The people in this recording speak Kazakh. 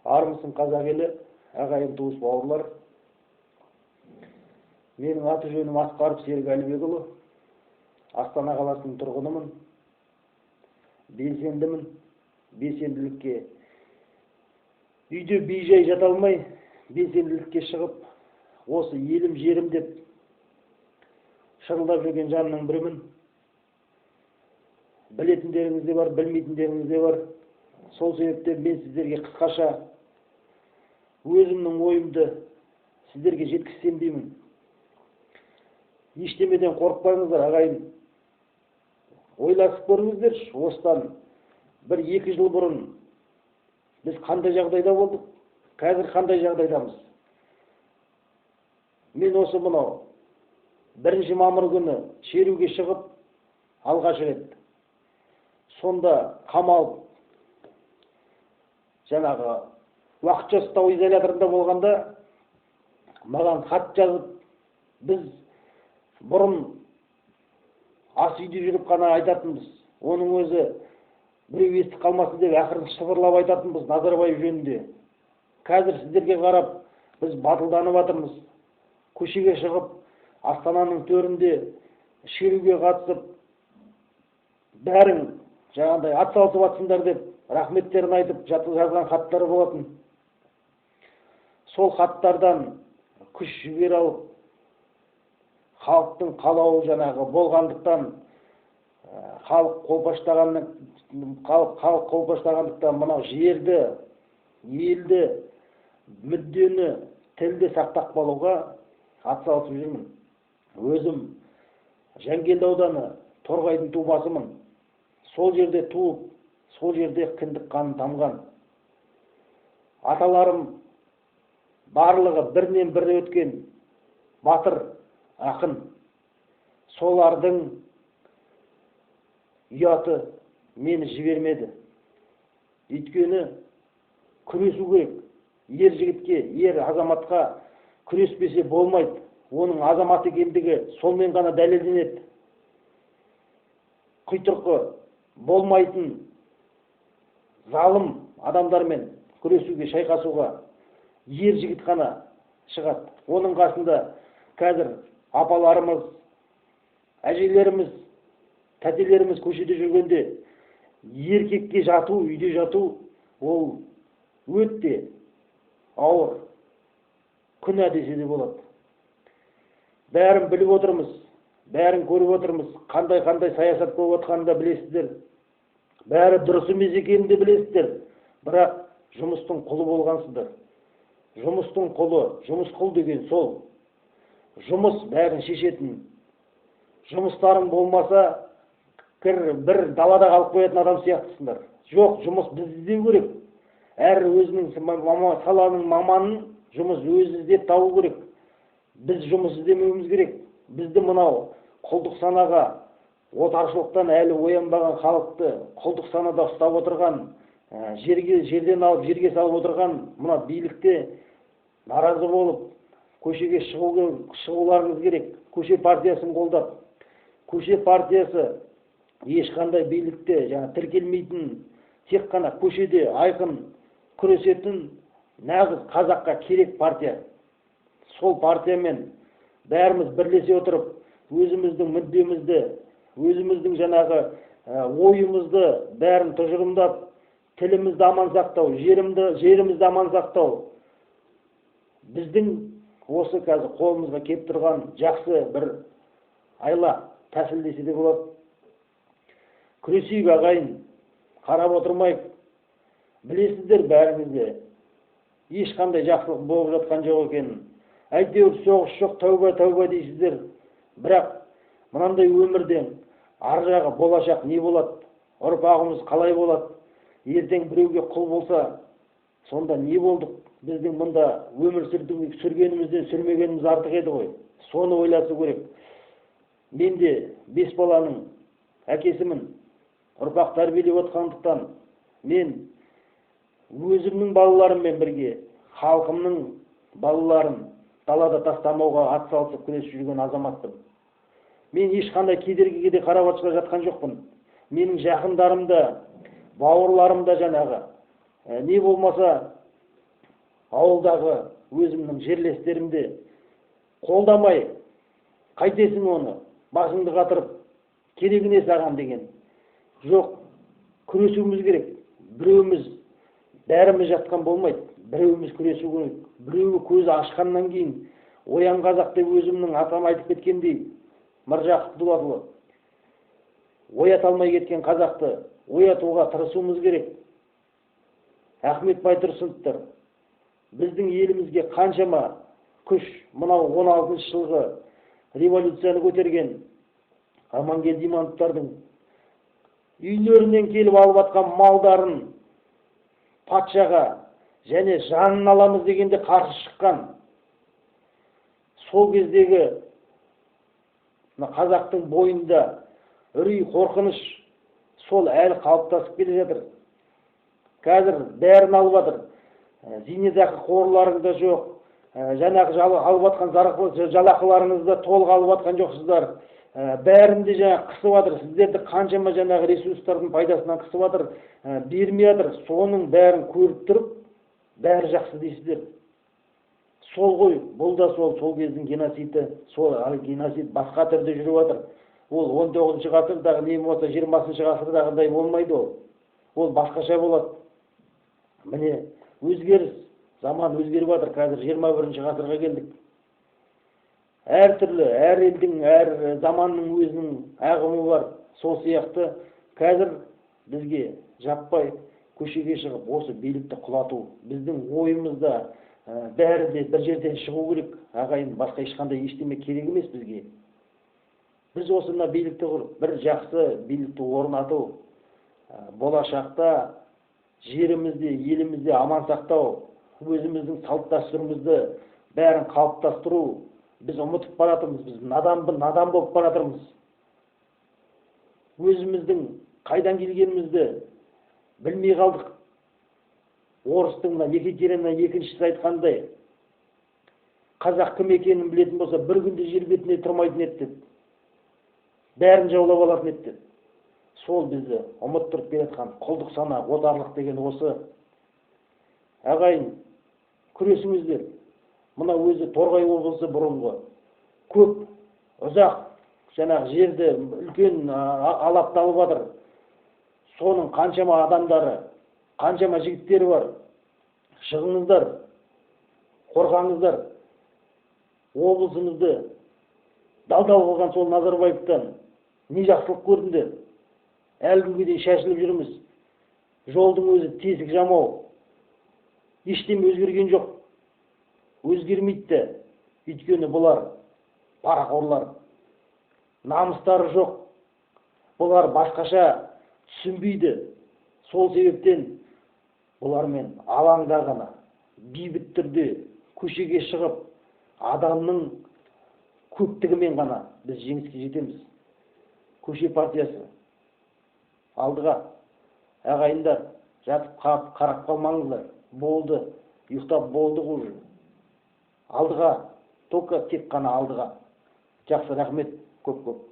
Армысың, қазақ елі, ағайын, туыс, бауырлар! Менің аты жөнім Асқаров Серік Әлібекұлы. Астана қаласының тұрғынымын. Белсендімін. Белсенділікке үйде бейжай жата алмай, белсенділікке шығып, осы елім, жерім деп шырылдап жүрген жанның бірімін. Білетіндеріңіз де бар, білмейтіндеріңіз де бар. Сол себептен мен сіздерге қысқаша өзімнің ойымды сіздерге жеткізсем деймін. Ештемеден қорықпаңыздар, ағайын. Ойласып көріңіздерші, осыдан 1-2 жыл бұрын біз қандай жағдайда болдық, қазір қандай жағдайдамыз. Мен осы мынау 1 мамыр күні шеруге шығып, алғаш рет сонда қамалып, жаңағы уақытша ұстау изоляторында болғанда маған хат жазып, біз бұрын ас үйде жүріп қана айтатынбыз, оның өзі біреу естіп қалмасын деп ақырын сыбырлап айтатынбыз Назарбаев жөнінде. Қазір сіздерге қарап біз батылданып жатырмыз. Көшеге шығып, Астананың төрінде шеруге қатысып, бәрің жаңағыдай атсалысып жатсыңдар деп рахметтерін айтып жазған хаттары болатын. Сол хаттардан күш жігер алып, халықтың қалауы жаңағы болғандықтан, халық қолпаштағандықтан мынау жерді, елді, мүддені, тілді сақтап қалуға атсалысып жүрмін. Өзім Жангелді ауданы Торғайдың тумасымын. Сол жерде туып, сол жерде кіндік қаным тамған. Аталарым барлығы бірінен бірі өткен батыр, ақын. Солардың ұяты мені жібермеді. Өйткені күресу керек. Ер жігітке, ер азаматқа күреспесе болмайды. Оның азамат екендігі сонымен ғана дәлелденеді. Құйтырқы болмайтын залым адамдармен күресуге, шайқасуға ер жігіт қана шығады. Оның қасында қазір апаларымыз, әжелеріміз, тәтелеріміз көшеде жүргенде еркекке жату, үйде жату ол өте ауыр күнә десе де болады. Бәрін біліп отырмыз, бәрін көріп отырмыз, қандай-қандай саясат болып жатқанын да білесіздер. Бәрі дұрыс емес екенін де білесіздер. Бірақ жұмыстың құлы болғансыздар. Жұмыстың құлы, жұмыс құл деген сол. Жұмыс бәрін шешетін. Жұмыстарың болмаса, бір далада қалып қоятын адам сияқтысыңдар. Жоқ, жұмыс біз іздеу керек. Әр өзінің саланың маманын жұмыс өзі іздеп табу керек. Біз жұмыс іздемеуіміз керек. Бізді мынау құлдық санаға, отаршылықтан әлі оянбаған халықты құлдық санада ұстап отырған, жерден алып жерге салып отырған мына билікте наразы болып көшеге шығуларыңыз керек. Көше партиясын қолдап, көше партиясы ешқандай билікте жаңа тіркелмейтін, тек қана көшеде айқын күресетін нағыз қазаққа керек партия. Сол партиямен бәріміз бірлесе отырып, өзіміздің мүддемізді, өзіміздің жаңағы ойымызды бәрін тұжырымдап, тілімізді аман сақтау, жерімізді аман сақтау біздің осы қазір қолымызға келіп тұрған жақсы бір айла, тәсіл десе де болады. Күресейік, ағайын, қарап отырмайық. Білесіздер бәріңіз де, ешқандай жақсылық болып жатқан жоқ екенін. Әйтеуір соғыс жоқ, тәуба, тәуба дейсіздер. Бірақ мынандай өмірден ар жағы болашақ не болады, ұрпағымыз қалай болады, ертең біреуге құл болса, сонда не болдық? Біздің мұнда өмір сүргенімізден сүрмегеніміз артық еді ғой. Соны ойласу керек. Мен де 5 баланың әкесімін. Ұрпақ тәрбиелеп отқандықтан мен өзімнің балаларыммен бірге халқымның балаларын далада тастамауға атсалысып күресіп жүрген азаматпын. Мен ешқандай кедергіге де қарап жатқан жоқпын. Менің жақындарым да, бауырларым да жаңағы, не болмаса Ауылдағы өзімнің жерлестерім де қолдамай, қайтесің оны, басыңды қатырып, керегі не саған деген. Жоқ, күресуіміз керек. Біреуіміз, бәріміз жатқан болмайды. Біреуіміз күресу керек. Біреуі көзі ашқаннан кейін, оян қазақ деп өзімнің атам айтып кеткендей, Міржақып Дулатұлы, оята алмай кеткен қазақты оятуға тырысуымыз керек. Ахмет Байтұрсыновтар біздің елімізге қаншама күш, мынау 16 жылғы революцияны көтерген Амангелді Имановтардың үйлерінен келіп алып атқан малдарын патшаға және жанын аламыз дегенде қарсы шыққан сол кездегі мына қазақтың бойында үрей, қорқыныш сол әлі қалыптасып келе жатыр. Қазір бәрін алып жатыр. Зейнетақы қорларың да жоқ, жаңағы алып жатқан жалақыларыңызды да толық алып жатқан жоқсыздар. Бәрін де жаңағы қысып жатыр. Сіздерді қаншама жаңағы ресурстардың пайдасынан қысып жатыр, бермей жатыр. Соның бәрін көріп тұрып, бәрі жақсы дейсіздер. Сол ғой, бұл да сол кездің геноциді, сол геноцид басқа түрде жүріп жатыр. Ол 19 ғасырдағы не болмаса 20 ғасырдағыдай болмайды ол. Ол басқаша болады. Міне, өзгеріс, заман өзгеріп жатыр. Қазір 21 ғасырға келдік. Әртүрлі, әр елдің, әр заманның өзінің ағымы бар. Сол сияқты қазір бізге жаппай көшеге шығып осы билікті құлату, біздің ойымызда бәрі де бір жерден шығу керек, ағайын, басқа ешқандай ештеме керек емес бізге. Біз осы мына билікті құрып, бір жақсы билікті орнату, болашақта жерімізде, елімізде аман сақтау, өзіміздің салт дәстүрімізді бәрін қалыптастыру. Біз ұмытып баратырмыз, біз надан болып баратырмыз. Өзіміздің қайдан келгенімізді білмей қалдық. Орыстың мына Екатерина екіншісі айтқандай, қазақ кім екенін білетін болса, бір күнде жер бетінде тұрмайтын еді деп, бәрін жаулап алатын еді деп. Сол бізді ұмыттырып келе жатқан құлдық сана, отарлық деген осы. Ағайын, күресіңіздер. Мына өзі Торғай облысы бұрынғы көп ұзақ жаңағы жерді үлкен алапты алып жатыр. Соның қаншама адамдары, қаншама жігіттері бар. Шығыңыздар, қорғаңыздар. Облысымызды дал-дал қылған сол Назарбаевтан не жақсылық көрдіңдер? Әлі күнге дейін шашылып жүрміз. Жолдың өзі тесік жамау. Ештеме өзгерген жоқ. Өзгермейді де. Өйткені бұлар парақорлар. Намыстары жоқ. Бұлар басқаша түсінбейді. Сол себептен бұлармен алаңда ғана бейбіт түрде көшеге шығып, адамның көптігімен ғана біз жеңіске жетеміз. Көше партиясы алдыға, ағайындар, жатып қарап қалмаңыздар. Болды, ұйықтап болдық уже. Алдыға, только тек қана алдыға. Жақсы, рахмет көп-көп.